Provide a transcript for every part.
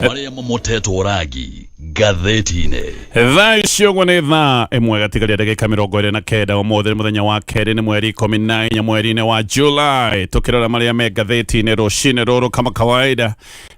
Marĩa momotetwo rangi ngathĩti-inĩ. Thaa ici ũguo nĩ thaa 1 gatigaria ndagĩka 29. Ũmũthĩ nĩ mũthenya wa kerĩ, nĩ mweri 14 mweri-inĩ wa July. Tũkĩrora marĩa me ngathĩti-inĩ rũcinĩ rũrũ, kama kawaida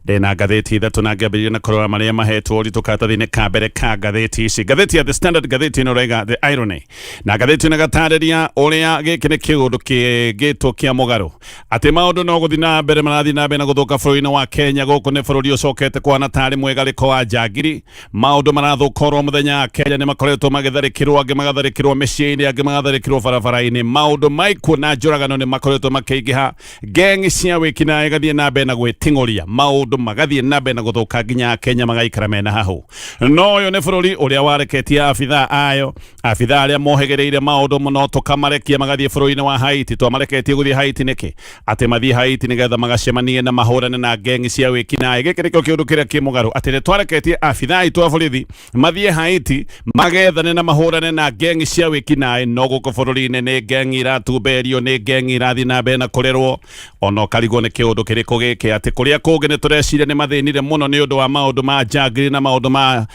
ndĩna ngathĩti ithatũ na ngĩambĩrĩria na kũrora marĩa mahetwo ũritũ karatathi-inĩ ka mbere ka ngathĩti ici. Ngathĩti ya The Standard, ngathĩti ĩno ĩraiga "The Irony", na ngathĩti ĩno ĩgatarĩria ũrĩa gĩkĩ nĩ kĩũndũ kĩngĩtwo kĩa mũgarũ, atĩ maũndũ no gũthiĩ na mbere marathiĩ na mbere na gũthũka bũrũri-inĩ wa Kenya. Gũkũ nĩ bũrũri ũcokete kũhana tarĩ mwĩgarĩko wa njangiri. Maũndũ marathũka oro mũthenya. Kenya nĩ makoretwo magĩtharĩkĩrwo, angĩ magatharĩkĩrwo mĩciĩ-inĩ, angĩ magatharĩkĩrwo barabara-inĩ. Maũndũ ma ikuũ na njũragano nĩ makoretwo makĩingĩha. Gang cia wĩkinaĩ igathiĩ na mbere na gwĩting'ũria. Maũndũ magathiĩ na mbere na gũthũka nginya Kenya magaikara mena hahũ. No ũyũ nĩ bũrũri ũrĩa wareketie abithaa ayo, abithaa arĩa mohĩgĩrĩire maũndũ mũno, tũkamarekia magathiĩ bũrũri-inĩ wa Haiti. Twamareketie gũthiĩ Haiti nĩkĩ? Atĩ mathiĩ Haiti nĩgetha magacemanie na mahũrane na ngengi cia wĩkinaĩ. Gĩkĩ nĩkĩo kĩũndũ kĩrĩa kĩ mũgarũ, atĩ nĩ twareketie abithaa aitũ a borithi mathiĩ Haiti magethane na mahũrane na ngengi cia wĩkinaĩ, no gũkũ bũrũri-inĩ nĩ ngengi iratumberio, nĩ ngengi irathiĩ na mbere na kũrerwo. Ona ũkarigwo nĩ kĩũndũ kĩrĩkũ gĩkĩ, atĩ kũrĩa kũngĩ nĩ tũreciria nĩ mathĩnire mũno nĩ ũndũ wa maũndũ ma njangiri na maũndũ ma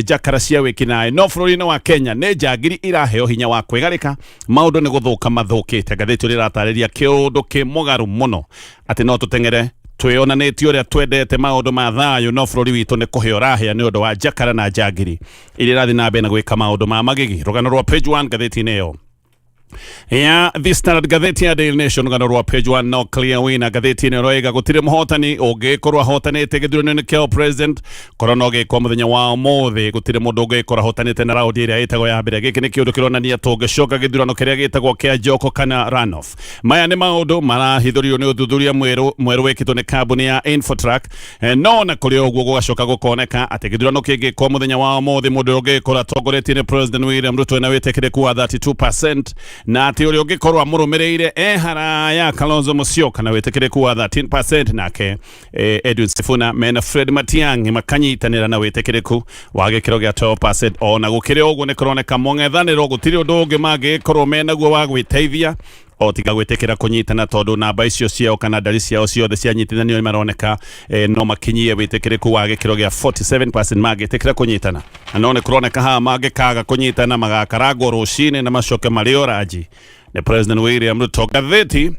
njakara cia wĩkinaĩ, no bũrũri-inĩ wa Kenya nĩ njangiri iraheo hinya wa kwĩgarĩka. Maũndũ nĩ gũthũka mathũkĩte. Ngathĩti ĩrĩa ĩratarĩria kĩũndũ kĩ mũgarũ mũno, atĩ no tũteng'ere twĩonanĩtie ũrĩa twendete maũndũ ma thayũ, no bũrũri witũ nĩ kũhĩa ũrahĩa nĩ ũndũ wa njakara na njangiri iria irathiĩ na mbere na gwĩka maũndũ ma magigi. Rũgano rwa page 1 ngathĩti-inĩ ĩyo ya The Standard. Ngathĩti ya Daily Nation, rũgano rwa page 1, "No clear winner". Ngathĩti ĩno ĩroiga gũtirĩ mũhotani ũngĩkorwo ahotanĩte gĩthurano-inĩ kĩa president korwo no gĩkwo mũthenya wa ũmũthĩ. Gũtirĩ mũndũ ũngĩkorwo ahotanĩte na raundi ĩrĩa ĩtagwo ya mbere. Gĩkĩ nĩ kĩũndũ kĩronania tũngĩcoka gĩthurano kĩrĩa gĩtagwo kĩa njoko kana runoff. Maya nĩ maũndũ marahithũrio nĩ ũthuthuria mwerũ mwerũ wĩkĩtwo nĩ kambuni ya Infotrack. No na kũrĩ ũguo, gũgacoka gũkoneka atĩ gĩthurano kĩngĩkwo mũthenya wa ũmũthĩ, mũndũ ũrĩa ũngĩkorwo atongoretie nĩ President William Ruto na wĩtĩkĩrĩku wa 32%, na atĩ ũrĩa ũngĩkorwo amũrũmĩrĩire e haraya Kalonzo Musyoka na wĩtĩkĩrĩku wa 13%, nake Edwin Sifuna mena Fred Matiang'i makanyitanĩra na wĩtĩkĩrĩku wa gĩkĩro gĩa 12%. Ona gũkĩrĩ ũguo, nĩ kũroneka mũng'ethanĩro gũtirĩ ũndũ ũngĩ mangĩkorwo menaguo wa gwĩteithia o tiga gwĩtĩkĩra kũnyitana, tondũ namba icio ciao kana ndari ciao ciothe cianyitithanio nĩ maroneka no makinyie wĩtĩkĩrĩku wa gĩkĩro gĩa 47% mangĩtĩkĩra kũnyitana. Na no nĩ kũroneka haha mangĩkaga kũnyitana magakarangwo rũcinĩ na macoke marĩo ranji nĩ President William Ruto. Ngathĩti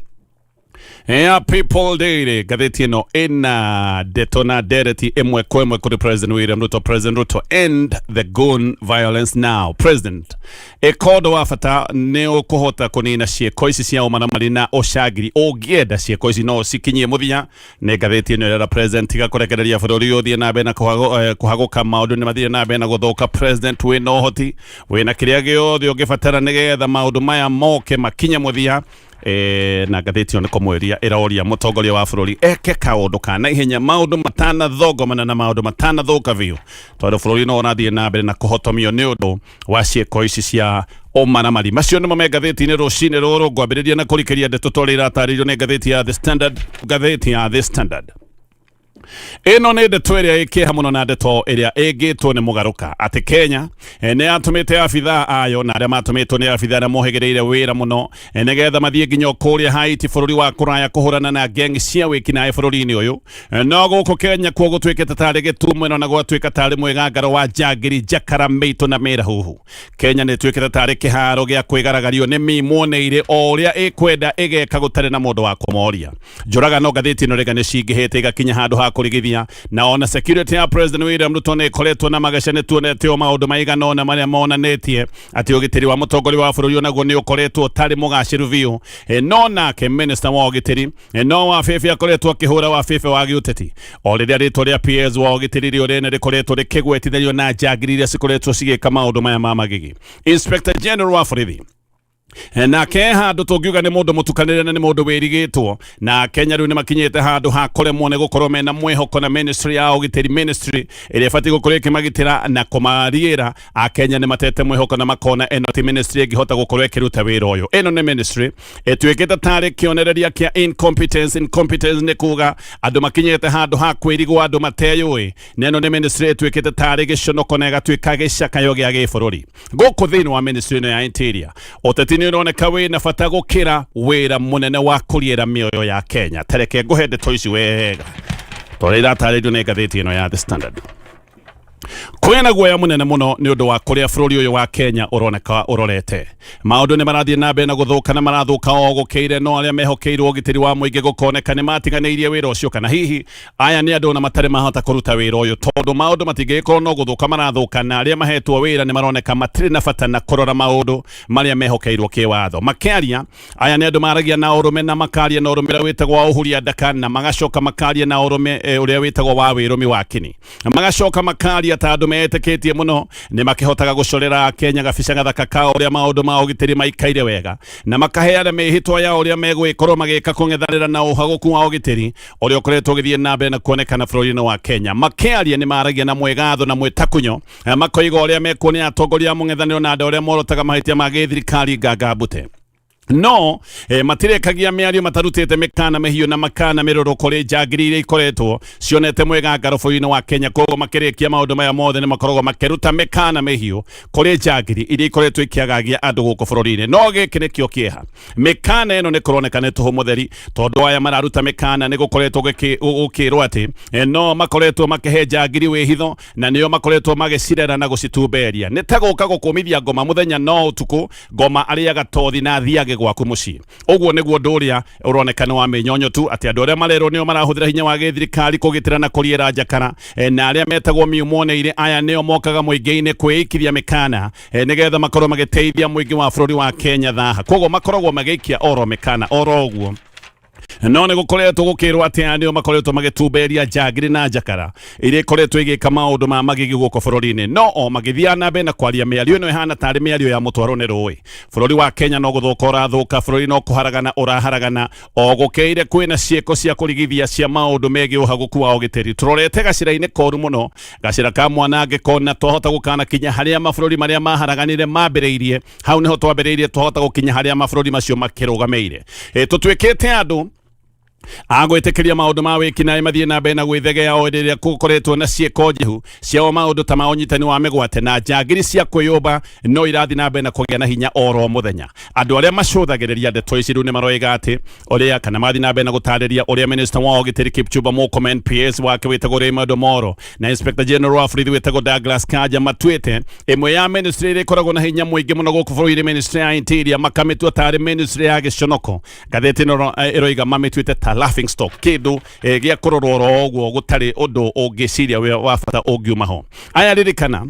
ya People Daily, ngathĩti ĩno ĩna ndeto na ndereti ĩmwe kwa ĩmwe kũrĩ President William Ruto. "President Ruto, end the gun violence now." President, ĩka ũndũ wa bata nĩ ũkũhota kũnina ciĩko ici cia ũmaramari na ũcangiri. Ũngĩenda ciĩko ici no cikinyie mũthia. Nĩ ngathĩti ĩno ĩrera President, tiga kũrekereria bũrũri ũthiĩ na mbere na kũhagũka. Maũndũ nĩ mathiĩ na mbere na gũthũka. President, wĩna ũhoti, wĩna kĩrĩa gĩothe ũngĩbatara nĩgetha maũndũ maya moke makinye mũthia. Na ngathĩti ĩyo nĩ kũmwĩria ĩroria mũtongoria wa bũrũri eke kaũndũ ka naihenya maũndũ matanathongomana na maũndũ matanathũka biũ, tondũ bũrũri no ũrathiĩ na mbere na kũhotomio nĩ ũndũ wa ciĩko ici cia ũmaramari. Macio nĩmo me ngathĩti-inĩ rũcinĩ rũrũ. Ngwambĩrĩria na kũrikĩria ndeto ta ũrĩa iratarĩrio nĩ ngathĩti ya The Standard. Ngathĩti ya The Standard ĩno nĩ ndeto ĩrĩa ĩkĩeha mũno na ndeto ĩrĩa ĩngĩtwo nĩ mũgarũka, atĩ Kenya nĩ yatũmĩte abithaa ayo na arĩa matũmĩtwo nĩ abithaa arĩa mohĩgĩrĩire wĩra mũno nĩgetha mathiĩ nginya kũrĩa Haiti, bũrũri wa kũraya, kũhũrana na gang cia wĩkinaĩ bũrũri-inĩ ũyũ. No gũkũ Kenya kuo gũtuĩkĩte tarĩ gĩtumũno na gwatuĩka tarĩ mwĩgangaro wa njangiri, njakara, mĩitũ na mĩrahuhu. Kenya nĩ ĩtuĩkĩte tarĩ kĩharo gĩa kwĩgaragario nĩ mĩmuoneire o ũrĩa ĩkwenda ĩgeka gũtarĩ na mũndũ wa kũmoria. Njũragano, ngathĩti ĩno rĩga, nĩ cingĩhĩte igakinya handũ ha kũrigithia, na ona security ya President William Ruto nĩ ĩkoretwo na mageca. Nĩ tuonete o maũndũ maigana ũna marĩa monanĩtie atĩ ũgitĩri wa mũtongoria wa bũrũri onaguo nĩ ũkoretwo ũtarĩ mũgacĩru biũ. No nake minister wa ũgitĩri no wabebe akoretwo akĩhũra wabebe wa gĩũteti, o rĩrĩa rĩtwa rĩa PS wa ũgitĩri rĩo rĩene rĩkoretwo rĩkĩgwetithanio na njangiri iria cikoretwo cigĩka maũndũ maya ma magigi. Inspector General wa borithi nake handũ tũngiuga nĩ mũndũ mũtukanĩre na nĩ mũndũ wĩrigĩtwo. Na Kenya rĩu nĩ makinyĩte handũ ha kũremwo nĩ gũkorwo mena mwĩhoko na ministry ya ũgitĩri, ministry ĩrĩa ĩbatiĩ gũkorwo ĩkĩmagitĩra na kũmariĩra. Akenya nĩ matete mwĩhoko na makona ĩno ti ministry ĩngĩhota gũkorwo ĩkĩruta wĩra ũyũ. Ĩno nĩ ministry ĩtuĩkĩte tarĩ kĩonereria kĩa incompetence. Incompetence nĩ kuga andũ makinyĩte handũ ha kwĩrigwo, andũ mateyũĩ. Na ĩno nĩ ministry ĩtuĩkĩte tarĩ gĩconoko na ĩgatuĩka gĩcakayo gĩa gĩbũrũri. Gũkũ thĩinĩ wa ministry ĩno ya interior, ũteti nĩ ũroneka wĩna bata gũkĩra wĩra mũnene wa kũriĩra mĩoyo ya Kenya. Tareke ngũhe ndeto ici wega. Torĩa iratarĩrio nĩ ngathĩti ĩno ya The Standard, kwĩna guoya mũnene mũno nĩ ũndũ wa kũrĩa bũrũri ũyũ wa Kenya ũroneka ũrorete. Maũndũ nĩ marathiĩ na mbere na gũthũka na marathũka o gũkĩire, no arĩa mehokeirwo ũgitĩri wa mũingĩ gũkoneka nĩ matiganĩirie wĩra ũcio, kana hihi aya nĩ andũ ona matarĩ mahota kũruta wĩra ũyũ, tondũ maũndũ matingĩgĩkorwo no gũthũka marathũka, na arĩa mahetwo wĩra nĩ maroneka matirĩ na bata na kũrora maũndũ marĩa mehokeirwo kĩwatho. Makĩaria, aya nĩ andũ maragia na ũrũme na makaria na ũrũme ũrĩa wĩtagwo wa ũhuria ndaka, na magacoka makaria na ũrũme ũrĩa wĩtagwo wa wĩrũmi wa kini, magacoka makaria ta andũ metĩkĩtie mũno nĩ makĩhotaga gũcorera Kenya gabica gathaka ka ũrĩa maũndũ ma ũgitĩri maikaire wega, na makaheana mĩhĩtwa ya ũrĩa megũgĩkorwo magĩka kũng'ethanĩra na ũhagũku wa ũgitĩri ũrĩa ũkoretwo ũgĩthiĩ na mbere na kuonekana bũrũri-inĩ wa Kenya. Makĩaria nĩ maragia na mwĩgatho na mwĩtakunyo, makoiga ũrĩa mekuo nĩ atongoria a mũng'ethanĩro na andũ arĩa morotaga mahĩtia ma gĩthirikari ngangambute, no matirekagia mĩario matarutĩte mĩkana mĩhiũ na makana mĩrũrũ kũrĩ njangiri iria ikoretwo cionete mwĩgangaro bũrũri-inĩ wa Kenya. Koguo makĩrĩkia maũndũ maya mothe nĩ makoragwo makĩruta mĩkana mĩhiũ kũrĩ njangiri iria ikoretwo ikĩagagia andũ gũkũ bũrũri-inĩ. No gĩkĩ nĩkĩo kĩeha, mĩkana ĩno nĩ kũroneka nĩ tũhũ mũtheri, tondũ aya mararuta mĩkana nĩ gũkoretwo gũkĩrwo atĩ no makoretwo makĩhe njangiri wĩhitho, na nĩo makoretwo magĩcirera na gũcitumberia. Nĩ ta gũka gũkũmithia ngoma mũthenya, no ũtukũ ngoma arĩaga tothi na athiage gwaku mũciĩ. Ũguo nĩguo ũndũ ũrĩa ũroneka nĩ wa mĩnyonyo tu, atĩ andũ arĩa marerwo nĩo marahũthĩra hinya wa gĩthirikari kũgitĩra na kũriĩra njakara, na arĩa metagwo miumoneire, aya nĩo mokaga mũingĩ-inĩ kwĩikiria mĩkana, nĩgetha makorwo magĩteithia mũingĩ wa bũrũri wa Kenya thaha. Koguo makoragwo magĩikia oro mĩkana oro ũguo, no nĩ gũkoretwo gũkĩrwo atĩ aya nĩo makoretwo magĩtumberia njangiri na njakara iria ikoretwo igĩka maũndũ ma magigi gũkũ bũrũri-inĩ. No o magĩthiaga na mbere na kwaria mĩario ĩno ĩhana tarĩ mĩario ya mũtwaro nĩ rũĩ, bũrũri wa Kenya no gũthũka ũrathũka, bũrũri no kũharagana ũraharagana o gũkĩire. Kwĩna ciĩko cia kũrigithia cia maũndũ megiĩ ũhagũku wa ũgitĩri. Tũrorete gacĩra-inĩ koru mũno, gacĩra ka mwanangĩko, na twahota gũkanakinya harĩa mabũrũri marĩa maharaganire mambĩrĩirie. Hau niho twambĩrĩirie, twahota gũkinya harĩa mabũrũri macio makĩrũgamĩire. Tũtuĩkĩte andũ agwĩtĩkĩria maũndũ ma wĩkinaĩ mathiĩ na mbere na gwĩthegea o rĩrĩa gũkoretwo na ciĩko njĩhu ciao, maũndũ ta ma ũnyitani wa mĩgwate na njangiri cia kwĩyũmba no irathiĩ na mbere na kũgĩa na hinya oro mũthenya. Andũ arĩa macũthagĩrĩria ndeto ici rĩu nĩ maroiga atĩ ũrĩa kana mathiĩ na mbere na gũtarĩria ũrĩa minister wa ũgitĩri Kipchumba Murkomen, PS wake wĩtagwo Raymond Omoro na Inspector General wa borithi wĩtagwo Douglas Kanja matuĩte ĩmwe ya ministry ĩrĩa ĩkoragwo na hinya mũingĩ mũno gũkũ bũrũri-inĩ, ministry ya Interior, makamĩtua tarĩ ministry ya gĩconoko. Ngathĩti ĩno ĩroiga mamĩtuĩte ta laughing stock, kĩndũ gĩa kũrorwo oro ũguo, gũtarĩ ũndũ ũngĩciria wa bata ũngiuma ho. Aya ririkana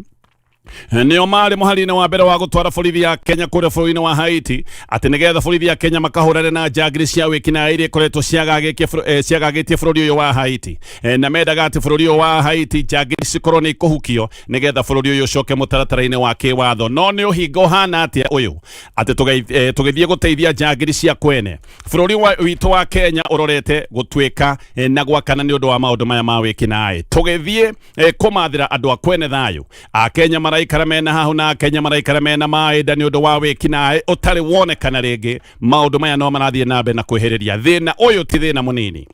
nĩo marĩ mũhari-inĩ wa mbere wa gũtwara borithi ya Kenya kũrĩa bũrũri-inĩ wa Haiti, atĩ nĩgetha borithi ya Kenya makahũrane na njangiri cia wĩkinaĩ iria ikoretwo ciagagĩtie bũrũri ũyũ wa Haiti, na mendaga atĩ bũrũri ũyũ wa Haiti njangiri cikorwo nĩ ikũhukio nĩgetha bũrũri ũyũ ũcoke mũtaratara-inĩ wa kĩwatho. No nĩ ũhinga ũhana atĩa ũyũ atĩ tũgĩthiĩ gũteithia njangiri cia kwene, bũrũri witũ wa Kenya ũrorete gũtuĩka na gwakana nĩ ũndũ wa maũndũ maya ma wĩkinaĩ, tũgĩthiĩ kũmathĩra andũ a kwene thayũ? Akenya maraikara mena hahu na Akenya maraikara mena maĩ nda nĩ ũndũ wa wĩkinaĩ ũtarĩ wonekana rĩngĩ. Maũndũ maya no marathiĩ na mbere na kwĩhĩrĩria. Thĩna ũyũ ti thĩna mũnini,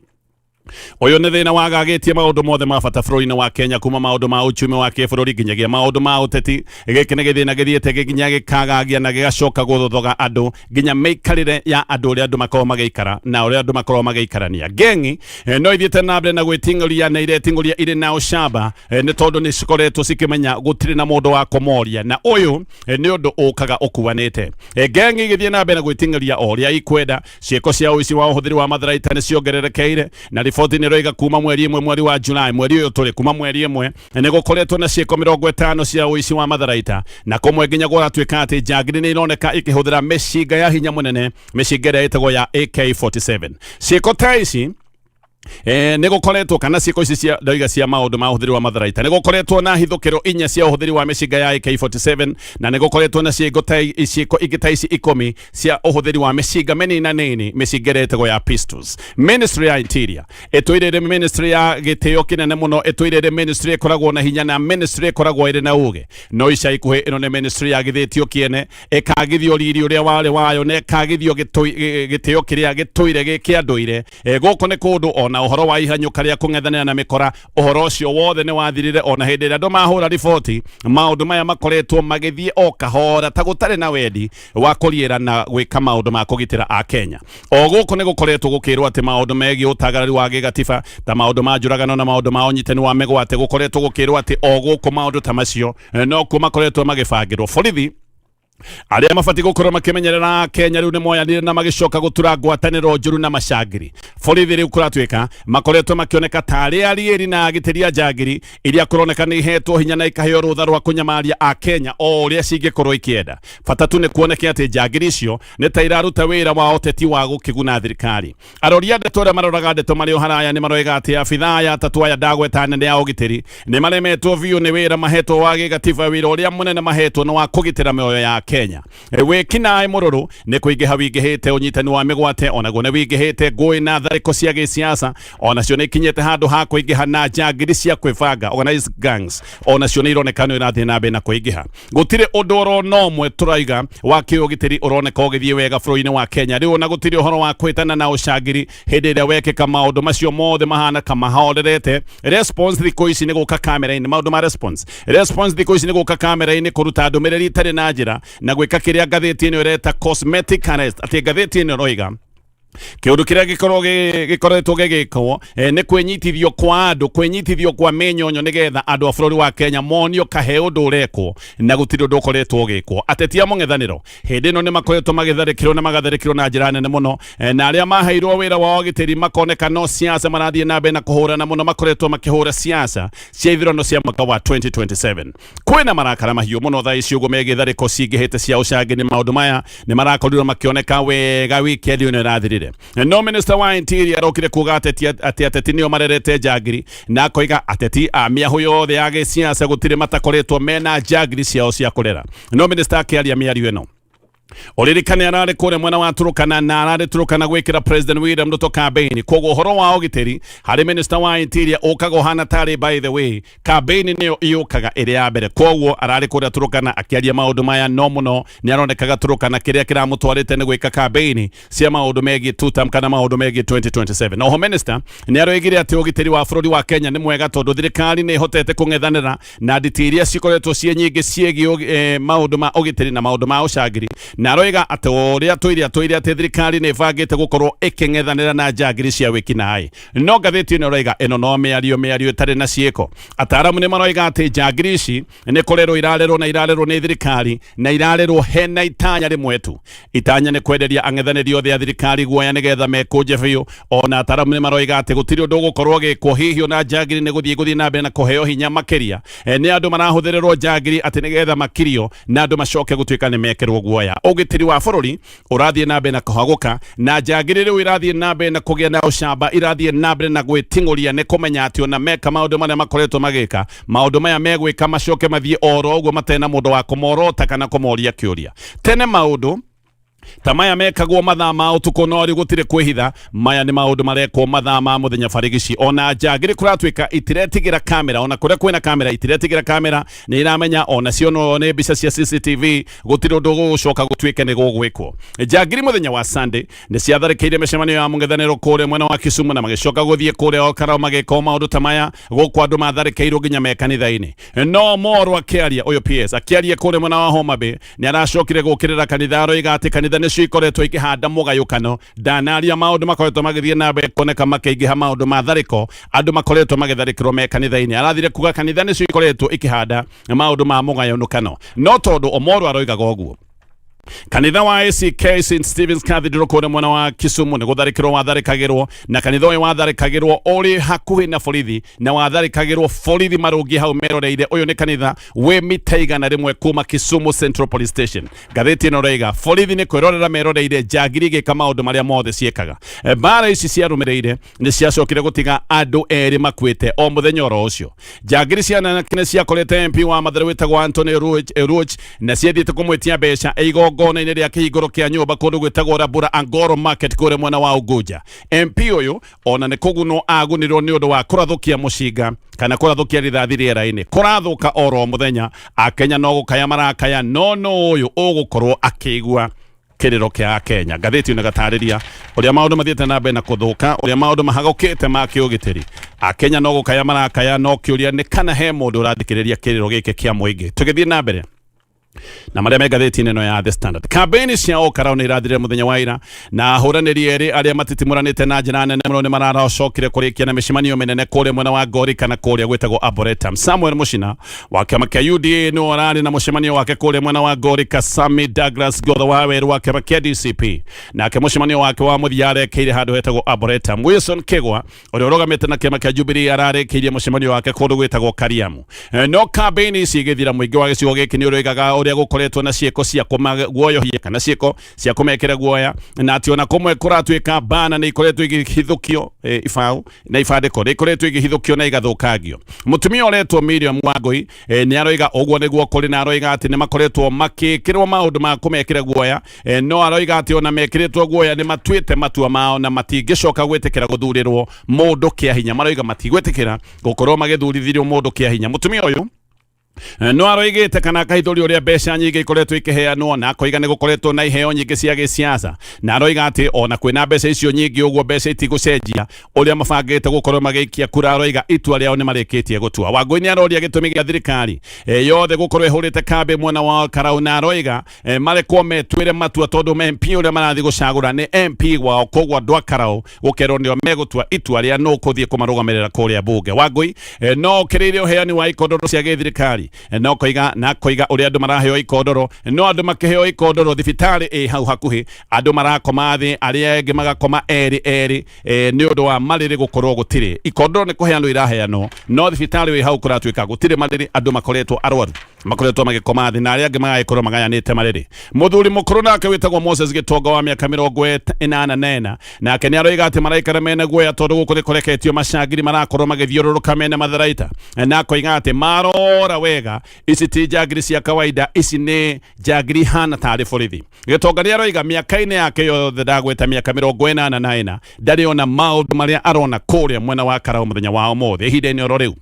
ũyũ nĩ thĩna wagagĩtie maũndũ mothe ma bata bũrũri-inĩ wa Kenya, kuma maũndũ ma uchumi wa kĩbũrũri nginyagia maũndũ ma ũteti. Gĩkĩ nĩ gĩthĩna gĩthiĩte nginya gĩkagagia na gĩgacoka gũthothoga andũ, nginya mĩikarĩre ya andũ, ũrĩa andũ makoragwo magĩikara na ũrĩa andũ makoragwo magĩikarania. Ngengi no ithiĩte na mbere na gwĩting'ũria na ireting'ũria irĩ na ũcamba, nĩ tondũ nĩ cikoretwo cikĩmenya gũtirĩ na mũndũ wa kũmoria, na ũyũ nĩ ũndũ ũkaga ũkuanĩte. Ngengi igĩthiĩ na mbere na gwĩting'ũria o ũrĩa ikwenda. Ciĩko cia ũici wa ũhũthĩri wa matharaita nĩ ciongererekeire, na riboti nĩ ĩroiga kuma mweri 1 mweri wa Julai, mweri ũyũ tũrĩ, kuma mweri 1 nĩ gũkoretwo na ciĩko 50 cia ũici wa matharaita, na kũmwe nginya gũratuĩka atĩ njangiri nĩ ironeka ikĩhũthĩra mĩcinga ya hinya mũnene, mĩcinga ĩrĩa ĩtagwo ya AK47. Ciĩko ta ici nĩ gũkoretwo kana ciĩko ici cia ndoiga cia maũndũ ma ũhũthĩri wa matharaita, nĩ gũkoretwo na hithũkĩro inya cia ũhũthĩri wa mĩcinga ya AK47, na nĩ gũkoretwo na ciĩko ta ciĩko ingĩ ta ici 10 cia ũhũthĩri wa mĩcinga mĩnina nini, mĩcinga ĩrĩa ĩtagwo ya pistols. Ministry ya Interior ĩtũire ĩrĩ ministry ya gĩtĩo kĩnene mũno, ĩtũire ĩrĩ ministry ĩkoragwo na hinya na ministry ĩkoragwo ĩrĩ na ũgĩ, no ica ikuhĩ ĩno nĩ ministry yagithĩtio kĩene, ĩkagithio riri ũrĩa warĩ wayo, na ĩkagithio gĩtĩo kĩrĩa gĩtũire gĩ kĩa ndũire. Gũkũ nĩ kũndũ ona Ona ũhoro wa ihanyũka rĩa kũng'ethanĩra na mĩkora, ũhoro ũcio wothe nĩ wathirire. Ona hĩndĩ ĩrĩa andũ mahũra riboti, maũndũ maya makoretwo magĩthiĩ o kahora ta gũtarĩ na wendi wa kũriĩra na gwĩka maũndũ ma kũgitĩra Akenya. O gũkũ nĩ gũkoretwo gũkĩrwo atĩ maũndũ megiĩ ũtagarari wa gĩgatiba ta maũndũ ma njũragano na maũndũ ma ũnyitani wa mĩgwate, gũkoretwo gũkĩrwo atĩ o gũkũ maũndũ ta macio nokuo makoretwo magĩbangĩrwo. Borithi arĩa mabatiĩ gũkorwo makĩmenyerera Kenya rĩu nĩ moyanire na magĩcoka gũtura ngwatanĩro njũru na macangiri. Borithi rĩu kũratuĩka makoretwo makĩoneka tarĩ ariĩri na agitĩri a njangiri iria kũroneka nĩ ihetwo hinya na ikaheo rũtha rwa kũnyamaria a Kenya o ũrĩa cingĩkorwo ikĩenda. Bata tu nĩ kuoneke atĩ njangiri icio nĩ ta iraruta wĩra wa ũteti wa gũkĩguna thirikari. Arori a ndeto arĩa maroraga ndeto marĩ o haraya nĩ maroiga atĩ abithaa aya atatũ aya ndagweta nene a ũgitĩri nĩ maremetwo biũ nĩ wĩra mahetwo wa gĩgatiba. Wĩra ũrĩa mũnene mahetwo nĩ wa kũgitĩra mĩoyo ya Kenya. Wĩkinaĩ mũrũrũ nĩ kũingĩha wingĩhĩte, ũnyitani wa mĩgwate onaguo nĩ wingĩhĩte, ngũĩ na tharĩko cia gĩsiasa onacio nĩ ikinyĩte handũ ha kũingĩha, na njangiri cia kwĩbanga, organized gangs, onacio nĩ ironeka nĩ irathiĩ na mbere na kũingĩha. Gũtirĩ ũndũ oro no ũmwe tũraiga wa kĩũgitĩri ũroneka ũgĩthiĩ wega bũrũri-inĩ wa Kenya rĩu. Ona gũtirĩ ũhoro wa kwĩtana na ũcangiri hĩndĩ ĩrĩa wekĩka, maũndũ macio mothe mahana kamahorerete. Response thikũ ici nĩ gũka kamera-inĩ, maũndũ ma response thikũ ici nĩ gũka kamera-inĩ kũruta ndũmĩrĩri itarĩ na njĩra na gwĩka kĩrĩa ngathĩti ĩno ĩreta cosmetic arrest. Atĩ ngathĩti ĩno ĩroiga kĩũndũ kĩrĩa gĩkoretwo gĩgĩkwo nĩ kwĩnyitithio kwa andũ, kwĩnyitithio kwa mĩnyonyo, nĩgetha andũ a bũrũri wa Kenya monio kahe ũndũ ũrekwo, na gũtirĩ ũndũ ũkoretwo ũgĩkwo. Ateti a mũng'ethanĩro hĩndĩ ĩno nĩ makoretwo magĩtharĩkĩrwo na magatharĩkĩrwo na njĩra nene mũno, na arĩa maheirwo wĩra wa ũgitĩri makoneka no siasa marathiĩ na mbere na kũhũrana mũno, makoretwo makĩhũra siasa cia ithurano cia mwaka wa 2027. Kwĩna marakara mahiũ mũno thaa ici ũguo megiĩ tharĩko cingĩhĩte cia ũcangi. Nĩ maũndũ maya nĩ marakorirwo makĩoneka wega weekend ĩno ĩrathirire. No minister wa interior arokire kuga ateti atĩ ateti nĩo marerete njangiri, na akoiga ateti a mĩahũ yothe ya gĩsiasa gũtirĩ matakoretwo mena njangiri ciao cia kũrera. No minister akĩaria mĩario ĩno, ũririkane ararĩ kũrĩa mwena wa Turukana, na ararĩ Turukana gwĩkĩra President William Ruto campaign. Koguo ũhoro wa ũgitĩri harĩ minister wa interior ũkaga ũhana tarĩ, by the way, campaign nĩyo yũkaga ĩrĩ ya mbere. Koguo ararĩ kũrĩa Turukana akĩaria maũndũ maya, no mũno nĩ aronekaga Turukana kĩrĩa kĩramũtwarĩte nĩ gwĩka campaign cia maũndũ megiĩ tutam kana maũndũ megiĩ 2027. Na oho minister nĩ aroigire atĩ ũgitĩri wa bũrũri wa Kenya nĩ mwega tondũ thirikari nĩ ĩhotete kũng'ethanĩra na nditi iria cikoretwo ciĩ nyingĩ ciĩgiĩ maũndũ ma ũgitĩri na maũndũ ma ũcangiri, na aroiga atĩ ũrĩa tũire atũire atĩ thirikari nĩ ĩbangĩte gũkorwo ĩkĩng'ethanĩra na njangiri cia wĩkinaĩ. No ngathĩti ĩno ĩroiga ĩno no mĩario ĩtarĩ na ciĩko. Ataaramu nĩ maroiga atĩ njangiri ici nĩ kũrerwo irarerwo na irarerwo nĩ thirikari, na irarerwo hena itanya rĩmwe tu. Itanya nĩ kwenderia ang'ethanĩri othe a thirikari guoya nĩgetha mekũnje biũ. Ona ataaramu nĩ maroiga atĩ gũtirĩ ũndũ ũgũkorwo ũgĩkwo. Hihi ona njangiri nĩ gũthiĩ na mbere na kũheo hinya makĩria. Nĩ andũ marahũthĩrĩrwo njangiri atĩ nĩgetha makirio na andũ macoke gũtuĩka nĩ mekĩrwo guoya. Ũgitĩri wa bũrũri ũrathiĩ na mbere na kũhagũka, na njangiri rĩu irathiĩ na mbere na kũgĩa na ũcamba, irathiĩ na mbere na gwĩting'ũria nĩ kũmenya atĩ ona meka maũndũ marĩa makoretwo magĩka, maũndũ maya megwĩka macoke mathiĩ oro ũguo matarĩ na mũndũ wa kũmorota kana kũmoria kĩũria. Tene maũndũ ta maya mekagwo mathaa ma ũtukũ, no rĩu gũtirĩ kwĩhitha. Maya nĩ maũndũ marekwo mathaa ma mũthenya barigici. Ona njangiri kũratuĩka itiretigĩra kamera, ona kũrĩa kwĩna kamera itiretigĩra kamera, nĩ iramenya ona cio no nĩ mbica cia CCTV, gũtirĩ ũndũ gũgũcoka gũtuĩke nĩ gũgwĩkwo. Njangiri mũthenya wa Sunday nĩ ciatharĩkĩire mĩcemanio ya mũng'ethanĩro kũrĩa mwena wa Kisumu, na magĩcoka gũthiĩ kũrĩa Olkarau magĩka o maũndũ ta maya. Gũkũ andũ matharĩkĩirwo nginya me kanitha-inĩ. No Moro akĩaria, ũyũ PS akĩaria kũrĩa mwena wa Homa Bay, nĩ aracokire gũkĩrĩra kanitha, aroiga atĩ kanitha nĩcio ikoretwo ikĩhanda mũgayũkano. Ndanaria maũndũ makoretwo magĩthiĩ na mbere kuoneka makĩingĩha, maũndũ ma tharĩko, andũ makoretwo magĩtharĩkĩrwo me kanitha-inĩ. Arathire kuga kanitha nĩcio ikoretwo ikĩhanda maũndũ ma mũgayũkano. No tondũ Omoro aroigaga ũguo, kanitha wa ACK St Stephen's Cathedral kũrĩa mwena wa Kisumu nĩ gũtharĩkĩrwo watharĩkagĩrwo, na kanitha ũyũ watharĩkagĩrwo ũrĩ hakuhĩ na borithi, na watharĩkagĩrwo borithi marũngiĩ hau meroreire. Ũyũ nĩ kanitha wĩ mita 100 kuma Kisumu Central Police Station. Ngathĩti ĩno ĩroiga borithi nĩ kwĩrorera meroreire njangiri igĩka maũndũ marĩa mothe ciĩkaga. Mbara ici ciarũmĩrĩire nĩ ciacokire gũtiga andũ erĩ makuĩte o mũthenya oro ũcio. Njangiri cia anake nĩ ciakorete MP wa Mathare wĩtagwo Anthony Ruch, na ciathiĩte kũmwĩtia mbeca igongona-inĩ rĩa kĩhingũro kĩa nyũmba kũndũ gwĩtagwo Rabura Angoro Market kũrĩa mwena wa Unguja. MP ũyũ ona nĩ kũgunwo agunirwo nĩ ũndũ wa kũrathũkia mũcinga kana kũrathũkia rithathi rĩera-inĩ. Kũrathũka oro mũthenya, Akenya no gũkaya marakaya, no nũ ũyũ ũgũkorwo akĩigua? Kĩrĩro kĩa Kenya. Ngathĩti ĩno ĩgatarĩria ũrĩa maũndũ mathiĩte na mbere na kũthũka, ũrĩa maũndũ mahagũkĩte ma kĩũgitĩri. Akenya no gũkaya marakaya, no kĩũria nĩ kana he mũndũ ũrathikĩrĩria kĩrĩro gĩkĩ kĩa mũingĩ. Tũgĩthiĩ na mbere na marĩa me ngathĩti-inĩ ĩno ya The Standard. Kambĩini cia ũkarau nĩ irathirire mũthenya wa ira, na ahũranĩri erĩ arĩa matitimũranĩte na njĩra nene mũno nĩ mararacokire kũrĩkia na mĩcemanio mĩnene kũrĩa mwena wa Ngori kana kũrĩa gwĩtagwo Arboretum. Samuel Muchina wa kĩama kĩa UDA nĩwe ũrarĩ na mũcemanio wake kũrĩa mwena wa Ngori. Kasami Douglas Gotho wa Werũ wa kĩama kĩa DCP nake mũcemanio wake wa mũthia arekeire handũ hetagwo Arboretum. Wilson Kĩgwa ũrĩa ũrũgamĩte na kĩama kĩa Jubilee ararĩkĩirie mũcemanio wake kũndũ gwĩtagwo Kariamu. No kambĩini ici igĩthira, mũingĩ wa gĩcigo gĩkĩ nĩ ũroigaga ũrĩa gũkoretwo na ciĩko cia kũmaguoyohia kana ciĩko cia kũmekĩra guoya, na atĩ ona kũmwe kũratuĩka bana nĩ ikoretwo igĩhithũkio, ibaũ na ibandĩko nĩ ikoretwo igĩhithũkio na igathũkangio. Mũtumia ũretwo Miriam Wangũi nĩ aroiga ũguo nĩguo kũrĩ, na aroiga atĩ nĩ makoretwo makĩkĩrwo maũndũ ma kũmekĩra guoya, no aroiga atĩ ona mekĩrĩtwo guoya nĩ matuĩte matua mao na matingĩcoka gwĩtĩkĩra gũthurĩrwo mũndũ kĩa hinya. Maroiga matigwĩtĩkĩra gũkorwo magĩthurithĩrio mũndũ kĩa hinya. Mũtumia ũyũ no aroigĩte kana akahithũria ũrĩa mbeca nyingĩ ikoretwo ikĩheanwo, na akoiga nĩ gũkoretwo na iheo nyingĩ cia gĩsiasa, na aroiga atĩ ona kwĩna mbeca icio nyingĩ ũguo, mbeca itigũcenjia ũrĩa mabangĩte gũkorwo magĩikia kura. Aroiga itua rĩao nĩ marĩkĩtie gũtua. Wangũi nĩ aroria gĩtũmi gĩa thirikari yothe gũkorwo ĩhũrĩte kambĩ mwena wa Karau, na aroiga marekwo metuĩre matua tondũ MP ũrĩa marathiĩ gũcagũra nĩ MP wao, koguo andũ a Karau gũkerwo nĩo megũtua itua rĩa nũ kũthiĩ kũmarũgamĩrĩra kũrĩa bunge. Wangũi no okĩrĩire ũheani wa ikondoro cia gĩthirikari, no koiga na koiga ũrĩa andũ maraheo ikondoro, no andũ makĩheo ikondoro thibitarĩ ĩ hau hakuhĩ, andũ marakoma thĩ, arĩa angĩ magakoma erĩ erĩ, nĩ ũndũ wa marĩrĩ gũkorwo gũtirĩ. Ikondoro nĩ kũheanwo iraheanwo, no thibitarĩ wĩ hau kũratuĩka gũtirĩ marĩrĩ, andũ makoretwo arwaru makoretwo magĩkoma thĩ na arĩa angĩ magagĩkorwo magayanĩte marĩrĩ. Mũthuri mũkũrũ nake wĩtagwo Moses Gĩtonga wa mĩaka 84 nake nĩ aroiga atĩ maraikara mena guoya tondũ gũkũ nĩ kũreketio macangiri marakorwo magĩthiũrũrũka mena matharaita, na akoiga atĩ marora wega ici ti njangiri cia kawaida, ici nĩ njangiri ihana tarĩ borithi. Gĩtonga nĩ aroiga mĩaka-inĩ yake yothe, ndagweta mĩaka 84, ndarĩ ona maũndũ marĩa arona kũrĩa mwena wa Karau mũthenya wa ũmũthĩ. Ihinda-inĩ oro rĩu,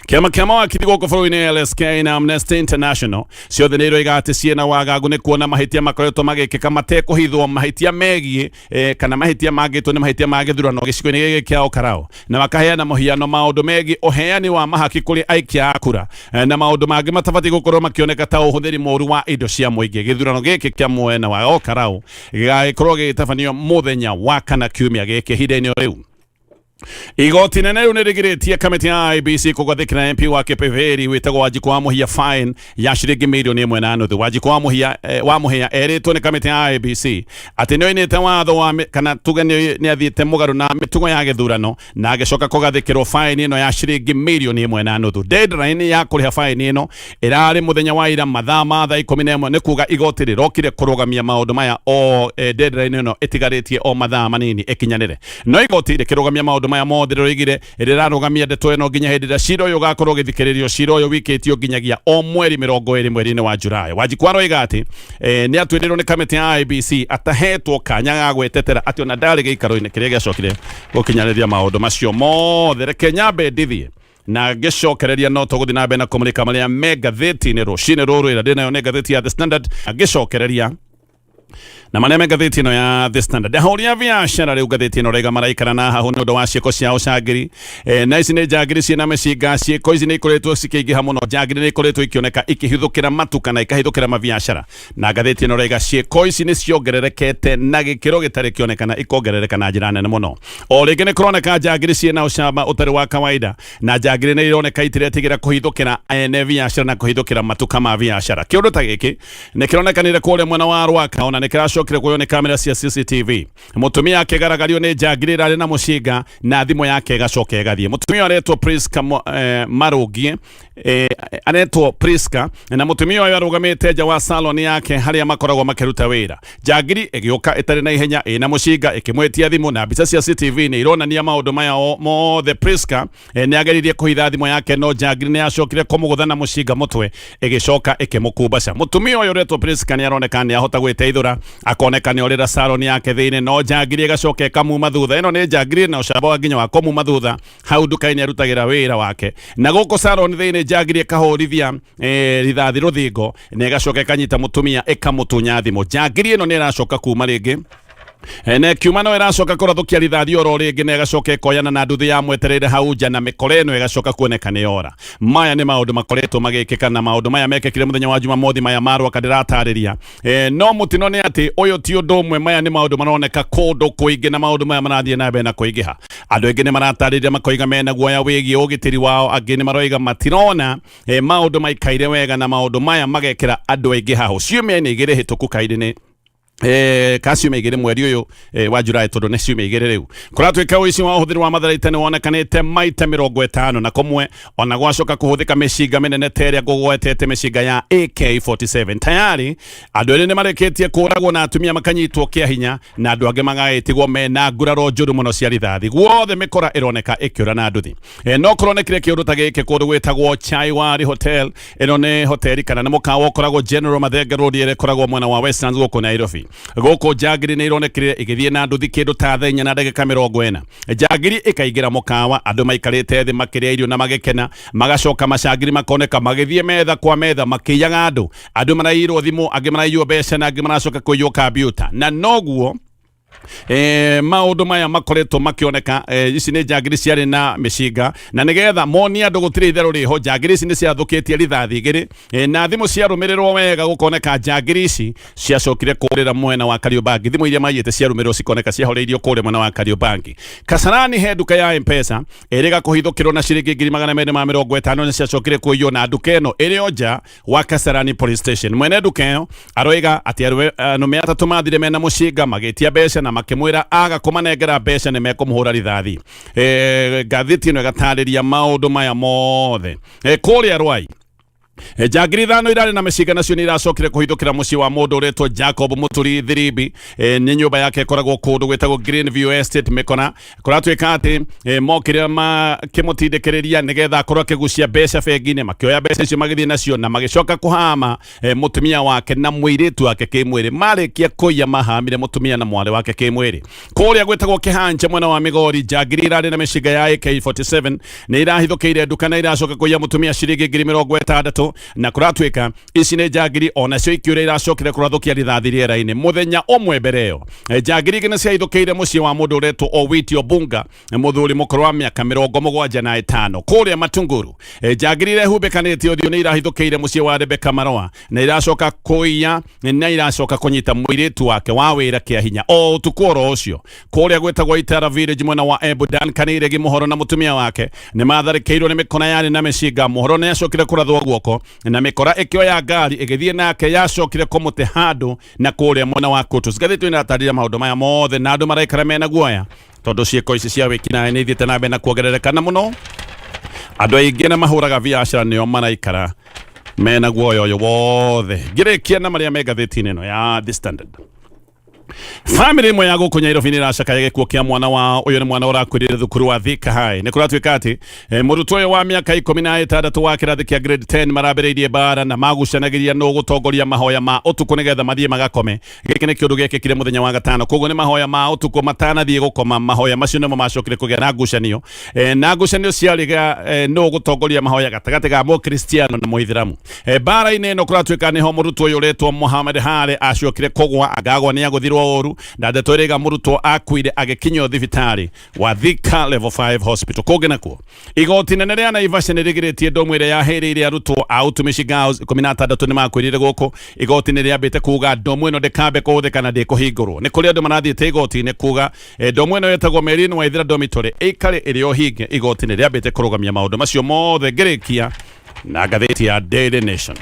kĩama kĩa mawakiri gũkũ bũrũri-inĩ LSK na Amnesty International ciothe nĩ iroiga atĩ ciĩna wagagu nĩ kuona mahĩtia makoretwo magĩkĩka matekũhithwo, mahĩtia megiĩ kana mahĩtia mangĩtwo nĩ mahĩtia ma gĩthurano gĩcigo-inĩ gĩkĩ kĩa Okarao, na makaheana mũhiano maũndũ megiĩ ũheani wa mahaki kũrĩ aikia a kura na maũndũ mangĩ matabatiĩ gũkorwo makĩoneka ta ũhũthĩri mũru wa indo cia mũingĩ. Gĩthurano gĩkĩ kĩa mwena wa Okarao gĩgagĩkorwo gĩgĩtabanio mũthenya wa kana kiumia gĩkĩ. Ihinda-inĩ o rĩu, igoti nene rĩu nĩ rĩgirĩtie kamĩtĩ ya IEBC kũgathĩkĩra MP wa Kipipiri wĩtagwo Wanjikũ wa Mũhia fine ya ciringi 1.5 milioni. Wanjikũ wa Mũhia, wa Mũhia erĩtwo nĩ kamĩtĩ ya IEBC atĩ nĩ oinĩte watho wa kana tuge nĩ athiĩte mũgarũ na mĩtugo ya gĩthurano, na agĩcoka kũgathĩkĩrwo fine ĩno ya ciringi 1.5 milioni. Deadline ya kũrĩha fine ĩno ĩrarĩ mũthenya wa ira mathaa ma thaa 11, nĩ kuga igoti rĩrokire kũrũgamia maũndũ maya o deadline ĩno ĩtigarĩtie o mathaa manini ĩkinyanĩre. No igoti rĩkĩrũgamia maũndũ maya mothe, rĩroigire rĩrarũgamia ndeto ĩno nginya hĩndĩ ĩrĩa cira ũyũ ũgakorwo ũgĩthikĩrĩrio. Cira ũyũ wikĩtio nginyagia o mweri 20 mweri-inĩ wa Julai. Wanjikũ aroiga atĩ nĩ atuĩrĩirwo nĩ kamĩtĩ ya IEBC atahetwo kanya ga gwĩtetera, atĩ ona ndarĩ gĩikaro-inĩ kĩrĩa gĩacokire gũkinyanĩria maũndũ macio mothe. Reke nyambe ndithie na ngĩcokereria, no tũgũthiĩ na mbere na kũmũrĩka marĩa me ngathĩti-inĩ rũcinĩ rũrũ. Ĩrĩa ndĩ nayo nĩ ngathĩti ya The Standard. Ngĩcokereria na marĩa me ngathĩti ĩno ya The Standard, ahũri a biacara rĩu ngathĩti ĩno raiga maraikara na hahũ nĩ ũndũ wa ciĩko cia ũcangĩri, na ici nĩ njangiri ciĩna mĩcinga. Ciĩko ici nĩ ikoretwo cikĩingĩha mũno. Njangiri nĩ ikoretwo ikĩoneka ikĩhithũkĩra matuka na ikahithũkĩra mabiacara, na ngathĩti ĩno raiga ciĩko ici nĩ ciongererekete na gĩkĩro gĩtarĩ kĩonekana, ikongerereka na njĩra nene mũno. O rĩngĩ nĩ kũroneka njangiri ciĩna ũcamba ũtarĩ wa kawaida, na njangiri nĩ ironeka itiretigĩra kũhithũkĩra ene biacara na kũhithũkĩra matuka ma biacara. Kĩũndũ ta gĩkĩ nĩ kĩronekanire kũrĩa mwena wa Rwaka, ona nĩ kĩracokire kuoywo nĩ kamera cia CCTV. Mũtumia akĩgaragario nĩ njangiri ĩrarĩ na mũcinga na thimũ yake ĩgacoka ĩgathiĩ. Mũtumia aretwo Priska Marũngie, aretwo Priska, na mũtumia ũyũ arũgamĩte nja wa salon yake harĩa makoragwo makĩruta wĩra. Njangiri ĩgĩũka ĩtarĩ na ihenya ĩna mũcinga ĩkĩmwĩtia thimũ, na mbica cia CCTV nĩ ironania maũndũ maya mothe. Priska nĩ ageririe kũhitha thimũ yake, no njangiri nĩ yacokire kũmũgũtha na mũcinga mũtwe, ĩgĩcoka ĩkĩmũkumbaca. Mũtumia ũyũ ũretwo Priska nĩ aroneka nĩ ahota gwĩteithũra. Kũhingũra akoneka nĩ orĩra salon yake thĩinĩ, no njangiri ĩgacoka ĩkamuma thutha. Ĩno nĩ njangiri na ũcamba wa nginya wa kũmuma thutha hau nduka-inĩ arutagĩra wĩra wake, na gũkũ salon thĩinĩ njangiri ĩkahũrithia rithathi rũthingo na ĩgacoka ĩkanyita mũtumia ĩkamũtunya thimũ. Njangiri ĩno nĩ ĩracoka kuma rĩngĩ na ĩkiuma no ĩracoka kũrathũkia rithathi oro rĩngĩ na ĩgacoka ĩkoyana na nduthi ya mwetereire hau nja, na mĩkora ĩno ĩgacoka kuoneka nĩ yora. Maya nĩ maũndũ makoretwo magĩkĩka, na maũndũ maya mekĩkire mũthenya wa Jumamothi, maya marwaka ndĩratarĩria. No mũtino nĩ atĩ ũyũ ti ũndũ ũmwe, maya nĩ maũndũ maroneka kũndũ kũingĩ, na maũndũ maya marathiĩ na mbere na kũingĩha. Andũ aingĩ nĩ maratarĩria makoiga mena guoya wĩgiĩ ũgitĩri wao, angĩ nĩ maroiga matirona maũndũ maikaire wega, na maũndũ maya magekĩra andũ aingĩ haho. Ciumia-inĩ igĩrĩ hĩtũku kairĩ nĩ ka ciumia igĩrĩ mweri ũyũ wa Julai, tondũ nĩ ciumia igĩrĩ rĩu, kũratuĩka ũici wa ũhũthĩri wa matharaita nĩ wonekanĩte maita 51, ona gwacoka kũhũthĩka mĩcinga mĩnene ta ĩrĩa ngũgwetete, mĩcinga ya AK47. Tayari andũ erĩ nĩ marĩkĩtie kũragwo na atumia makanyitwo kĩa hinya, na andũ angĩ magagĩtigwo mena nguraro njũru mũno cia rithathi. Guothe mĩkora ĩroneka ĩkĩũra na nduthi. No kũronekire kĩũndũ ta gĩkĩ kũndũ gwĩtagwo Chaiwari Hotel. Ĩno nĩ hoteli kana nĩ mũkawa ũkoragwo General Mathenge Road ĩrĩa ĩkoragwo mwena wa Westlands gũkũ Nairobi. Gũkũ njangiri nĩ ironekire igĩthiĩ na nduthi kĩndũ ta 4:40. Njangiri ĩkaingĩra mũkawa, andũ maikarĩte thĩ makĩrĩa irio na magĩkena, magacoka macangiri makoneka magĩthiĩ metha kwa metha makĩiyaga andũ. Andũ maraiyirwo thimũ, angĩ maraiywo mbeca, na angĩ maracoka kũiywo kambiuta. Na noguo maũndũ maya makoretwo makĩoneka. Ici nĩ njangiri ciarĩ na mĩcinga, na nĩgetha monie andũ gũtirĩ itherũ rĩho, njangiri ici nĩ ciathũkĩtie rithathi igĩrĩ, na thimũ ciarũmĩrĩrwo wega gũkoneka njangiri ici ciacokire kũrĩra mwena wa Kariobangi. Thimũ iria maiyĩte ciarũmĩrĩrwo cikoneka ciahoreirio kũrĩa mwena wa Kariobangi. Kasarani he nduka ya M-Pesa ĩrĩga kũhithũkĩrwo na ciringi 250,000 nĩ ciacokire kũiywo, na nduka ĩno ĩrĩ o nja wa Kasarani Police Station. Mwene nduka ĩyo aroiga atĩ arũme atatũ mathire mena mũcinga magĩtia mbeca na makĩmwĩra aga kũmanengera mbeca nĩ mekũmũhũra rithathi. Ngathĩti ĩno ĩgatarĩria maũndũ maya mothe. Kũrĩa Rwai, njangiri ithano irarĩ na mĩcinga nacio nĩ iracokire kũhithũkĩra mũciĩ wa mũndũ ũretwo Jacob Mũturi Thiribi. Nĩ nyũmba yake ĩkoragwo kũndũ gwĩtagwo Greenview Estate Mĩkora. Kũratuĩka atĩ mokire makĩmũtindĩkĩrĩria nĩgetha akorwo akĩgucia mbeca bengi-inĩ, makĩoya mbeca icio magĩthiĩ nacio na magĩcoka kũhama mũtumia wake na mũirĩtu wake kĩmwĩrĩ. Marĩkia kũiya mahamire mũtumia na mwarĩ wake kĩmwĩrĩ. Kũrĩa gwĩtagwo Kĩhanja mwena wa Migori, njangiri irarĩ na mĩcinga ya AK47 nĩ irahithũkĩire nduka na iracoka kũiya mũtumia ciringi 60,000, na kũratuĩka ici nĩ njangiri onacio ikĩũra iracokire kũrathũkia rithathi rĩera-inĩ. Mũthenya ũmwe mbere ĩyo, njangiri igĩ nĩ ciahithũkĩire mũciĩ wa mũndũ ũretwo Owiti Obunga, mũthuri mũkũrũ wa mĩaka 75 kũrĩa Matunguru. Njangiri irehumbĩkanĩtie ũthiũ nĩ irahithũkĩire mũciĩ wa Rebecca Maroa na iracoka kũiya na iracoka kũnyita mũirĩtu wake wa wĩra kĩa hinya o ũtukũ oro ũcio. Kũrĩa gwĩtagwo Itara Village mwena wa Embu, Dan Kaniregi Mũhoro na mũtumia wake nĩ matharĩkĩirwo nĩ mĩkora yarĩ na mĩcinga. Mũhoro nĩ acokire kũrathwo guoko na mĩkora ĩkĩoya ngari ĩgĩthiĩ nake, yacokire kũmũte handũ na kũrĩa mwena wa Kutus. Ngathĩti ĩno ĩratarĩria maũndũ maya mothe, na andũ maraikara mena guoya tondũ ciĩko ici cia wĩkinaĩ nĩ ithiĩte na mbere na kuongerereka, na mũno andũ aingĩ na mahũraga biacara nĩo maraikara mena guoya ũyũ wothe. Ngĩrĩkia na marĩa me ngathĩti-inĩ ĩno ya The Standard, famĩlĩ ĩmwe ya gũkũ Nairobi nĩ ĩracakaya gĩkuũ kĩa mwana wao. Ũyũ nĩ mwana ũrakuĩrĩire thukuru wa Thika High. Nĩ kũratuĩka atĩ mũrutwo ũyũ wa mĩaka 16 wa kĩrathi kĩa grade 10 marambĩrĩirie mbara na magucanagĩria nũ gũtongoria mahoya ma ũtukũ nĩgetha mathiĩ magakome. Gĩkĩ nĩ kĩũndũ gĩekĩkire mũthenya wa gatano, koguo nĩ mahoya ma ũtukũ matanathiĩ gũkoma. Mahoya macio nĩmo macokire kũgĩa na ngucanio, na ngucanio ciarĩ nũ gũtongoria mahoya gatagatĩ ga mũkristiano na mũithĩramu. Mbara-inĩ ĩno kũratuĩka nĩho mũrutwo ũyũ ũretwo Mohamed Hare acokire kũgwa, angagwa nĩ agũthirwo ũru, na ndeto ĩrĩga mũrutwo akuire agĩkinyio thibitarĩ wa Thika Level 5 Hospital. Kũngĩ nakuo, igoti nene rĩa Naivasha nĩ rĩgirĩtie ndomu ĩrĩa yahĩrĩire arutwo a Utumishi Girls 16 nĩ makuĩrire gũkũ. Igoti nĩ rĩambĩte kuga ndomu ĩno ndĩkambe kũhũthĩka na ndĩkũhingũrwo. Nĩ kũrĩ andũ marathiĩte igoti-inĩ kuga ndomu ĩno ĩtagwo Merlin Waithera Dormitory ĩikare ĩrĩ o hinge. Igoti nĩ rĩambĩte kũrũgamia maũndũ macio mothe. Ngĩrĩkia na ngathĩti ya Daily Nation,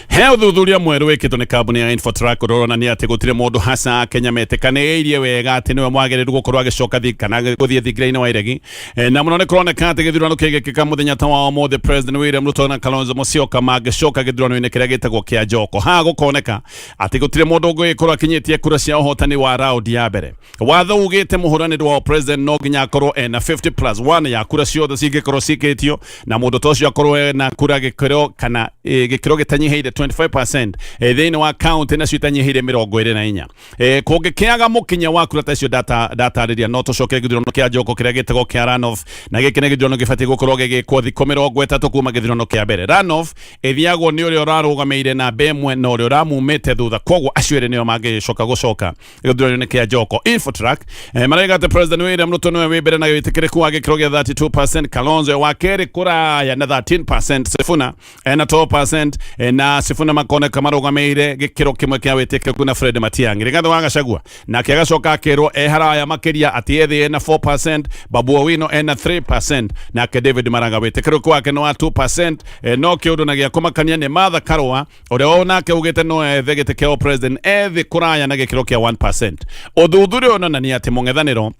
he ũthuthuria mwerũ wĩkĩtwo nĩ kambuni ya Infotrack ũrĩa ũronania atĩ gũtirĩ mũndũ hasa Kenya metĩkanĩirie wega atĩ nĩwe mwagĩrĩru gũkorwo agĩcoka kana gũthiĩ thingira-inĩ wa iregi. Na mũno nĩ kũroneka atĩ gĩthurano kĩngĩkĩka mũthenya ta wa ũmũthĩ, President William Ruto na Kalonzo Musyoka mangĩcoka gĩthurano-inĩ kĩrĩa gĩtagwo kĩa Njoko. Haha gũkoneka atĩ gũtirĩ mũndũ ũngĩgĩkorwo akinyĩtie kura cia ũhotani wa raundi ya mbere. Watho ugĩte mũhũranĩri wa president no nginya akorwo ena 50 plus 1 ya kura ciothe cingĩkorwo cikĩtio, na mũndũ ta ũcio akorwo ena kura gĩkĩro kana gĩkĩro gĩtanyihĩire. 25% thĩinĩ wa county nacio itanyihĩire 24. Kũngĩkĩaga mũkinya wa kura ta icio ndatarĩria, no tũcoke gĩthurano kĩa njoko kĩrĩa gĩtagwo kĩa runoff, na gĩkĩ nĩ gĩthurano gĩbatiĩ gũkorwo gĩgĩkwo thikũ 30 kuma gĩthurano kĩa mbere. Runoff ĩthiagwo nĩ ũrĩa ũrarũgamĩire namba ĩmwe na ũrĩa ũramumĩte thutha, koguo acio erĩ nĩo mangĩcoka gũcoka gĩthurano-inĩ kĩa njoko. Infotrack maraiga atĩ President William Ruto nĩwe wĩ mbere na wĩtĩkĩrĩku wa gĩkĩro gĩa 32%, Kalonzo wa kerĩ kũraya na 13%, Sifuna ena 12%, na Sifuna makoneka marũgamĩire gĩkĩro kĩmwe kĩa wĩtĩkĩrĩku na Fred Matiang'i. Rigathĩ wa Gachagua nake agacoka akerwo e haraya makĩria atĩ ethĩ ena 4%, Babu Owino ena 3%, nake David Maraga wĩtĩkĩrĩku wake nĩ wa 2%. No kĩũndũ na gĩa kũmakania nĩ Martha Karua ũrĩa o nake ugĩte no ethe gĩtĩ kĩa president ethĩ kũraya na gĩkĩro kĩa 1%. Ũthuthuria ũronania atĩ mũng'ethanĩro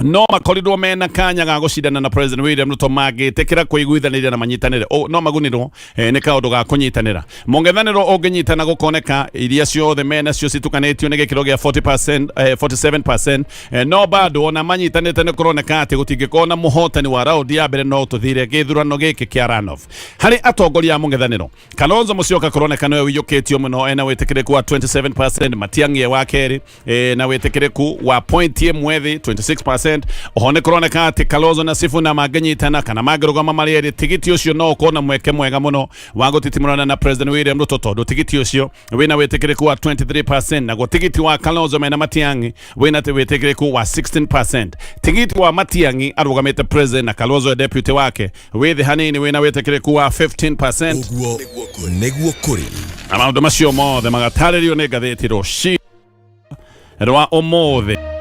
no makorirwo mena kanya ga gũcindana na President William Ruto mangĩtĩkĩra kũiguithanĩria na manyitanĩre. No magunirwo nĩ kaũndũ ga kũnyitanĩra. Mũng'ethanĩro ũngĩnyitana gũkoneka iria ciothe mena cio citukanĩtio nĩ gĩkĩro gĩa 40%, 47%, no bado ona manyitanĩte nĩ kũroneka atĩ gũtingĩkorwo na mũhotani wa raundi ya mbere no tũthire gĩthurano gĩkĩ kĩa runoff. Harĩ atongoria a mũng'ethanĩro, Kalonzo Musyoka kũroneka nĩwe ũiyũkĩtio mũno ena wĩtĩkĩrĩku wa 27%, Matiang'i e wa kerĩ na wĩtĩkĩrĩku wa point ĩmwe thĩ 26%. Oho nĩ kũroneka atĩ Kalonzo na Sifuna mangĩnyitana kana mangĩrũgama marĩ erĩ, tigiti ũcio no ũkorwo na mweke mwega mũno wa gũtitimũrana na President William Ruto, tondũ tigiti ũcio wĩna wĩtĩkĩrĩku wa 23%, naguo tigiti wa Kalonzo mena Matiang'i wĩna wĩtĩkĩrĩku wa 16%. Tigiti wa Matiang'i arũgamĩte president na Kalonzo deputy wake wĩ thĩ hanini wĩna wĩtĩkĩrĩku wa 15%. Ũguo nĩguo kũrĩ. Na maũndũ macio mothe magatarĩrio nĩ ngathĩti rũci rwa ũmũthĩ.